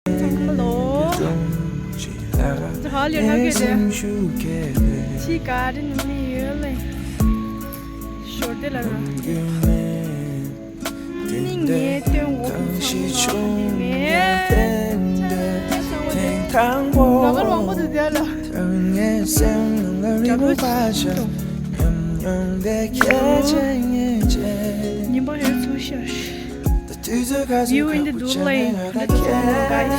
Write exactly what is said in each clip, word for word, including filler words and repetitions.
ཚང་མ་ལོ། ཧ་ལས་ང་གི་དེ། ཕྱི་ག་རེ་ནི་ཡོད་ལེ། ཞོར་དེ་ལ་ར། ནི་ངའི་སྟོན་འོག་ཚང་མ་ལོ་ནི་ངའི། ང་གར་མང་པོ་དུ་དེ་ལ། ཉིན་པ་ཧེ་ཚུ་ཤར། You in the blue lane, the guys.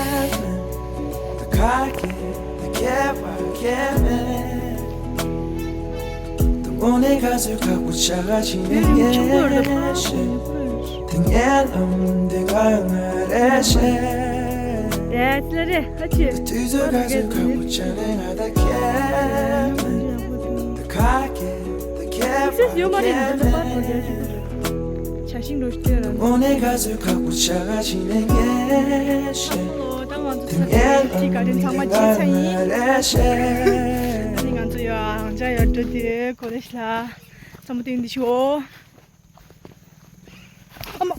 This is ཡོད་མ་རེད། འདི་ལ་པར་བརྒྱབ་ཅིག་རེད། བྱ་ཤིང་རོ་སྟེ་ར། ཨོ་ད་ང་ཚོ་ས་ཁའི་ཊི་ག་རིན་ཚང་མ་བརྗེས་ཚར་ཡིན། ཨ་ནི་ང་ཚོ་ཡ་ང་ཅག་ཡར་འགྲོ་དུས་ཀོ་ལེ་ཇི་ལ་ཚང་མ་སྟེང་འདི་ཤོག་ཨ་མ།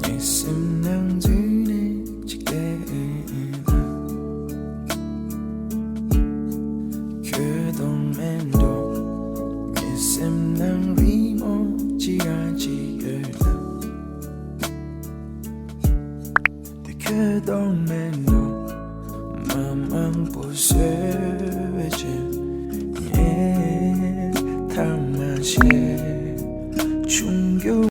ངའི་སེམས་ནང་འཛུལ་ནས་ཅིག་བལྟས་ན། ཁྱོད་དང་མེད་འགྲོ། ངའི་སེམས་ནང་རི་མོ་ཅི་རང་ཅིག་ཡོད་ལ། དེ་ཁྱོད་དང་མེད་འགྲོ། མ་མང་པོ་བཟོས་བྱས། ངས་ཐ་མ་བྱས། ཆུང་རྒྱུ།